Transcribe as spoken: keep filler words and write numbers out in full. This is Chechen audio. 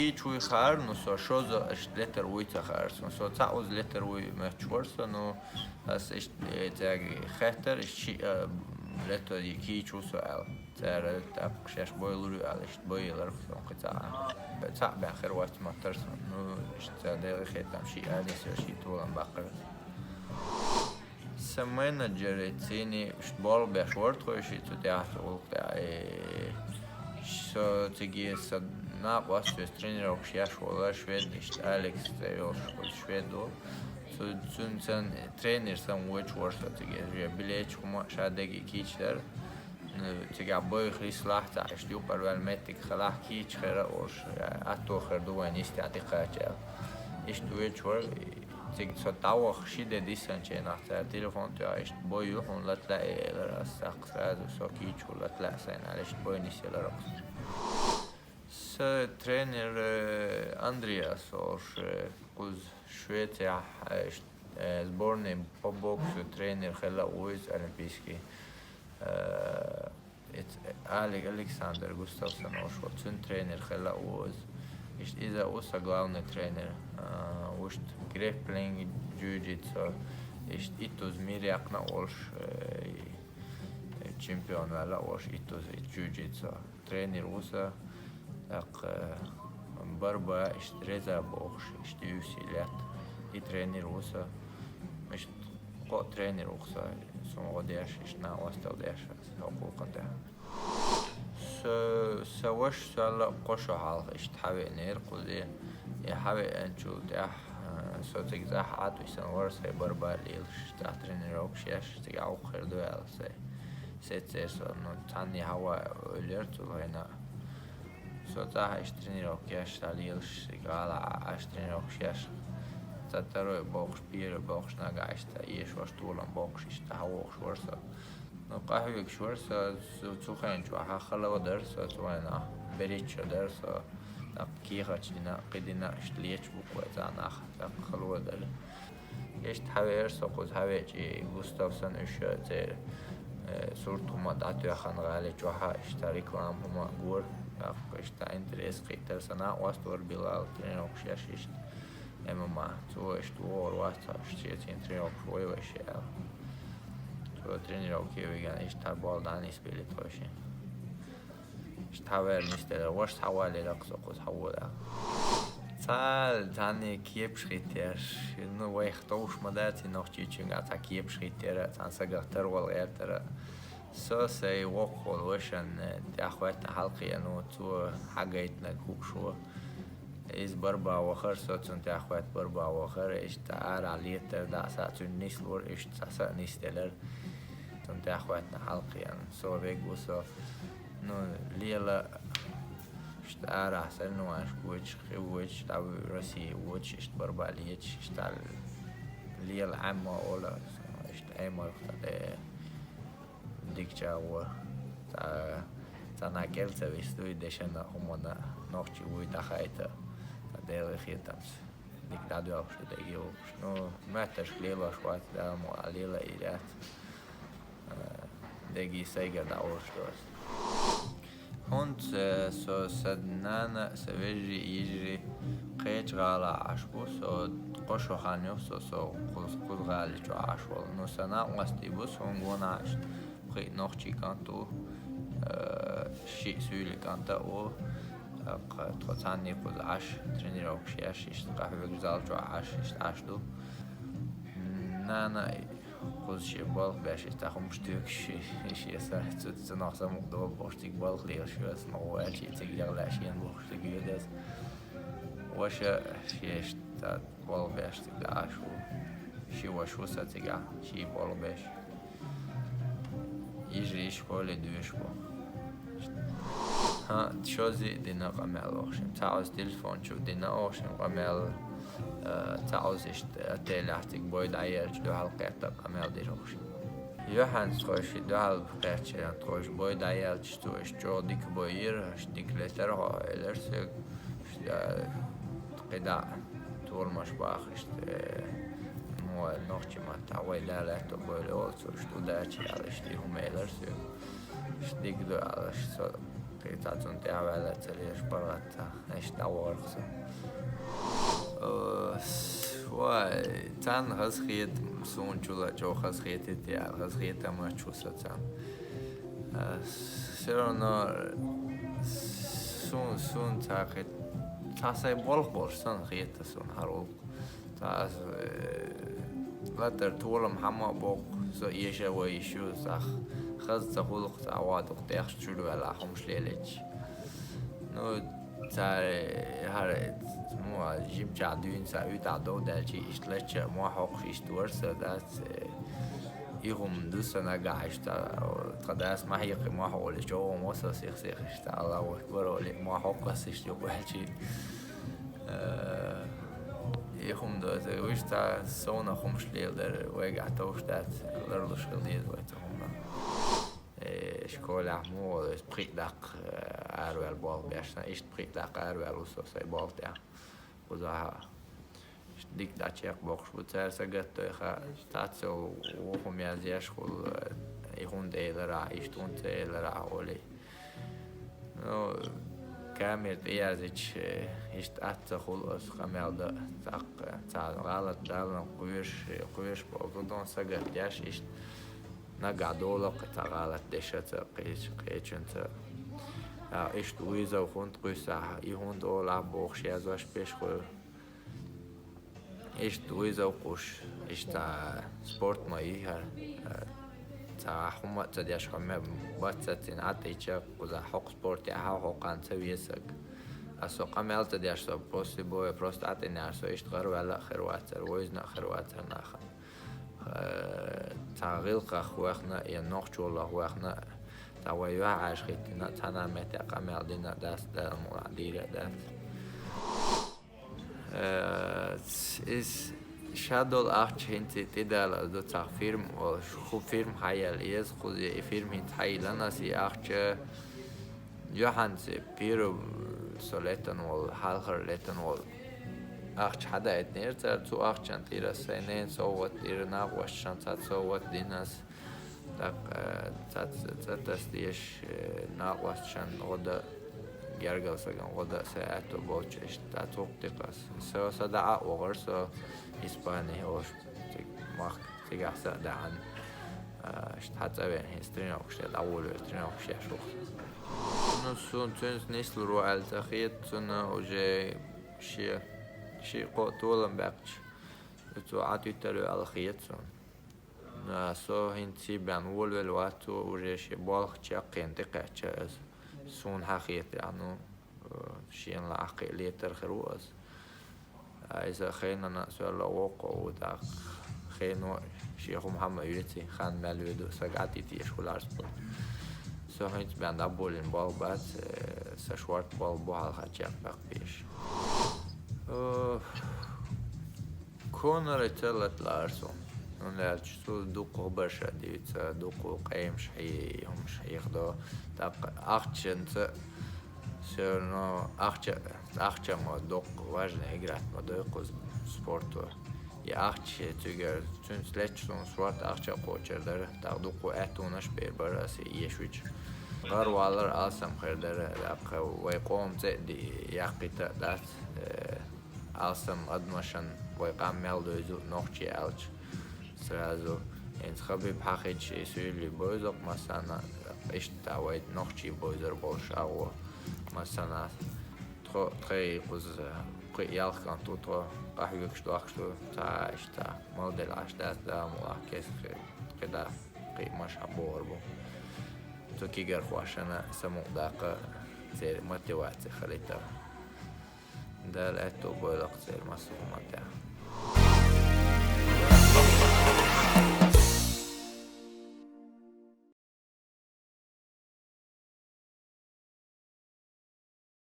Кийча вуй хаар, ну, со шозза иштта летар вуй ца хаар. Ну, со цхьа уза летар вуй мотташ вар со, ну, ас иштта, э, цаьрга хеттар, иштта шиъ, э, лето кийча ву со аьлла. Цара тӀаккха шаьш бой лур ю аьлла, иштта бой елар со кхин цхьа. Цхьаъ бен хир вац моттар со. Ну, иштта цара дегӀе хетам шиъ аьлла, со шиъ толам баккхар. Сан менеджер цӀийни, иштта болх беш вар тхо шиъ цу тӀехь, цу гӀуллакх тӀехь. Э, со цига сан накъост вес тренировкаш еш вола швед, иштта Алекс цӀе йолуш, швед ву. Цу, цуьнан сан тренер сан вочу вар со цига. Я билеташ хӀума ша деге кийча дара. Ну, цигахь бойх рислахь цхьа, иштта юкъара ваьлла меттиг хилахь кийча хир а олуш, атто хир ду вайн йистехь тӀекхача аьлла. Иштта вочу вар, цига со дӀаваха ши де дисанчийнахь цара телефон тоьхна, иштта бой ю хьуна лата лаьа элира ас, саккха сразу со кийча ву лата лаьа сайна аьлла, иштта бой нисъелира оха. Сан тренер, э, Андреас олуш, э, кхуза Швецехь, э, ш-, э, сборный по боксу тренер хилла а ву иза олимпийский. Э, эц-, Алек-, Александр Густавсон олуш ву, цуьнан тренер хилла а ву иза. Иштта иза а ву сан главный тренер. Э, вуьшта грэпплинг, джиу-джитсу, иштта иттуза мир яьккхина а волуш, э, и, э, чемпион ваьлла а волуш иттуза и джиу-джитсу. Тренер ву сан, тӀаккха, э, барба, иштта реза бохуш, иштта U F C лаьтта. И тренер ву сан. Иштта кхо тренер ву сан, суна гӀо деш, иштта накъостал деш, хӀокху гӀуллакхан тӀехь. Со, сан ваша соьлла кхо шо хьалха иштта хьавеанера кхуза. И хьавеанчул тӀаьхьа, э, со цига цӀахь Ӏад висина вара сайн барба лелаш, цӀахь тренировкаш еш, цига Ӏовкхур ду аьлла сайн. Сеццера со, ну, цхьанне хьаван ойла яра цу хенахь. Со цӀахь иштта тренировка еш, цхьа лелаш, гӀала Ӏаш тренировкаш еш. Цхьа второй бохуш, первый бохуш, нагахь иштта ешош толам бохуш, иштта хьавогӀуш вара со. Ну, къахьоьгуш вара со, цу, цу хенчохь хало дара со, цу вайнах беричча дара со, тӀаккха кехаташ дина, кхидина, иштта леташ бу кхо цхьа нах, тӀаккха хало дара. Иштта хьавеара со кхуза, хьавеача и Густавсон уьш церан, э, сурт хӀума дӀатоьхна гӀали чохь, иштта реклама хӀума гора, тӀаккха иштта интерес кхийтара, сан накъост вара Билал, тренировкаш еш иштта, М М А. Цо иштта вогӀур вац, иштта шен цхьана тренировкаш вай вай ши аьлла. Цо тренировке вигна, иштта хьан болу дӀанисбелира тхойши. Иштта хьавер нисделира, ваша схьавалийра-кх со кхуза хьавола. Цхьа цхьанне кепаш хӀиттеш, ну, вайх товш ма дац, и нохчийчуьнгахь цхьа кепаш хӀиттера, цхьана сагах тарвала гӀертара. Со сайн воккхаволу вашан тӀаьхьахӀоьттина хьалакхиъна ву, цо хьагайтинарг хууш ву. Иза барба вахара, со цунна тӀаьхьахӀоьттина барба вахара, иштта арахь летара, дӀа а, са а цуьнан нислора, иштта цхьа са а нисделира. Цунна тӀаьхьахӀоьттина хьалакхиъна, со вега ву со. Ну, лела, иштта арахь соревнованеш воьдуш, кхин воьдуш, дӀа Россия воьдуш, иштта барба леташ, иштта лела Ӏемма олу, иштта Ӏемарх цхьа тӀе дика чӀагӀо. Цхьа, цхьанхьа кӀел ца висдуй дешана, хӀумана, нохчи вуй дӀахайта, цхьа Делан хетамца. Дика дӀадоьлхуш ду деги вукхуш. Ну, моьттаршка лелош вац, Дала ма ваьлла, лела а йир яц. Э, деги сайгара дӀаволуш ду ас. ХӀунда со, сан нана, сан вежарий, йижарий кхечу гӀалахь Ӏаш бу, со кхо шо хан ю, со, со кхуза, кхуза гӀали чу Ӏаш волу. Ну, сан накъостий бу, суна гонахь иштта. Пхиъ нохчий кӀант ву, э, шиъ суьйлийн кӀант а ву, тӀаккха тхо цхьанне кхуза Ӏаш, тренировкаш еш, иштта къахьоьгуш зал чохь Ӏаш, иштта Ӏаш ду. Нана кхуза шен балха беш, иштта хӀумаш туьйхкаш, шен са, цу, цунах самукъадолу бохуш, цига балха лелаш веза, ма ву аьлча, цига яхла шена бохуш, цига йоьду ас. Ваша шен иштта балха беш цига Ӏаш ву. Ши ваша ву сан цигахь, шен балха беш. Йижарий школе доьшуш бу. ХӀан, шозза а дина къамел вахшим. Цхьа оцу телефон чу дина вахшим къамел, э, цхьа оцу иштта отелехь цига бой дӀаелча дуьхьал кхетта къамел дира вахшим. Юьхьанца тхойши дуьхьал кхетча, тхойши бой дӀаелча, цо иштта чӀогӀа дика бой йира, иштта дика летара хьо, элира соьга. Иштта, кхидӀа а толамаш бахаш, э, ну, нохчийн маттахь вай да лаьтто бойла олу цо, иштта удачи аьлла, иштта и хӀума элира соьга. Иштта дика ду аьлла, со Кхин цхьа цунна тӀаьхьаваьлла ца леш паргӀатца, иштта дӀавахарх со. Э, с-, вай, царна хазахета, суна чула чӀогӀа хазахетийта аьлла, хазахетам чу со царна. Э, всё равно сун, сун цхьа кхе-, цхьа сай болх болуш санна хета суна хӀара гӀуллакх. Цхьа аса, э, латар толам хьама а боккху, со эша вай йиш ю, цхьа хаза ца гӀуллакх, цхьа вадукх тӀехь чуьра ваьлла хӀумаш лелийча. Ну, цара, э, хӀара, ну, а жимчохь дуьйна цхьа уьйтӀахь дов даьлча, иштта лачча а ма хьокхуш, иштта вара со, дац, э, и хӀума ду сан нагахь иштта, тхан дас ма хьекхи ма хьоле, чӀогӀа ма со сих-сих иштта, Аллаху акбар олий, ма хьокху ас иштта юкъаваьлча. Э, и хӀума ду, вуьшта совнах хӀумаш леладар, вайгахь товш дац, ларлуш хила деза вай цу хӀуманах. Э, школехь муха волу, ас пхиъ даккха, э, араваьлла болх беш, сан иштта пхиъ даккха араваьлла ву со сайн болх тӀехь. Кхузахь дика дӀачекхбоккхуш бу цара сагатдойха, цхьацца ву хӀума язъеш хуьлу, и хӀунда элира ахь, иштта хӀунда ца элира ахь олий. Ну, камера тӀеязйича, иштта атта ца хуьлу аса къамел дан, тӀаккха цхьа гӀалат даллан кхоьруш, кхоьруш боху, ну, сагатдеш, иштта нагахь долу-кх цхьа гӀалат дешаца, кхечу-, кхечуьнца. А, иштта вызов хӀунда кхуьссахь, и хӀунда олахь бохуш язъеш беш хуьлу. Иштта вызов кхуьссуш, иштта спорт ма ю хӀара. Цхьа хӀума а ца деш, хьо ме-, бац сацийна Ӏа тӀе чекх, кхузахь хӀокху спортехь хьо хьокхарна ца веза саг. Аса со къамел ца деш, со после боя просто Ӏа тӀе нехь, со иштта гӀараваьлла а хир вацара, вевзина а хир вацара нахана. Э, цхьа гӀиллакхах вахана я нохчаллах вахана, цхьа вай юьхьӀаьржа хӀиттина, цхьана а метте къамел дина а дац, Дала мукъ лахь дийр а дац. Э, ц-, иза ша долу ахча хӀинца тӀедалаза ду, цхьа фирма волуш, хӀу фирма хьаелла еза, кхуза и фирма хӀинца хьайиллина аса и ахча, юьхьанца первый со летана волу, хьалхара летана волу ахча хьадаийтинера цара, цу ахчан тӀера аса сайн ненан совгӀат дира, накъосташна цхьа совгӀат дина аса. ТӀаккха, э, цаца цӀа таса дезаш, э, накъосташна гӀо дан, гергара сагана гӀо дан сайн аьтто боцуш, иштта цхьа цхьаъ тӀекхаьчча. Со, со дӀа а вахара, со Испани олуш цига махка, цигахь са а даьхьна, э, иштта хьан цӀа веана, хӀинца тренировкаш де дӀаволавелла, тренировкаш еш ву. Ну, суна цуьнца нислур ву аьлла ца хета, цунна уже шен, шен кхо толам баьккхича, цо Ӏа туьттар ву аьлла хета суна. А, со хӀинца сий бен волавелла вац, цо уже шен болх чекхйина тӀекхаьчча аса. Суна хьан хетарехь, ну, э, шена лаахь кхин а летар хир ву аса. А иза хенана а соьлла воккхо ву, тӀаккха хено а шен хӀума хьама оьций, хан мел воьду, сага Ӏа тӀе тешаш хуьлу спорт. Со хӀинца бен дӀаболийна болх бац, э, сан шорта болх бу хьалха чекхбаккха безаш. Э, Конора ца латалаар суна. ХӀунда аьлча цо дуккха хабарш а дуьйцу, дуккха къемаш хье-, хӀумаш хьехадо. ТӀаккха ахчанца всё равно ахча, ахча ма доккха важная игра ма дой кхуза спорто. И ахча цуьнгара цуьнца летча суна шорта ахча а кхочур дара. ТӀаккха дуккха аьттонаш а бер бара аса и ешвича. ГӀарвалар алсам хир дара, тӀаккха вай къоман цӀе а ди-, яккхийта а дац. Э, алсам адамашна вай къам мел девза нохчий аьлча, сразу хӀинца Хабиб хьахийча и суьйли бевза-кх массарна, иштта вай нохчий бевзар болуш агӀо массарна. Тхо, тхайн кхуза кхин а ялх кӀант ву тхо, къахьоьгуш дохкуш ду, цхьа а иштта мел делла Ӏаш дац, Дала мукъ лахь кеста кхин, кхидӀа кхин а машха богӀур бу. Цу кегийрхошна самукъадаккха церан мотиваци хилийта. Дала аьтто бойла-кх церан массо а хӀуманна тӀехь.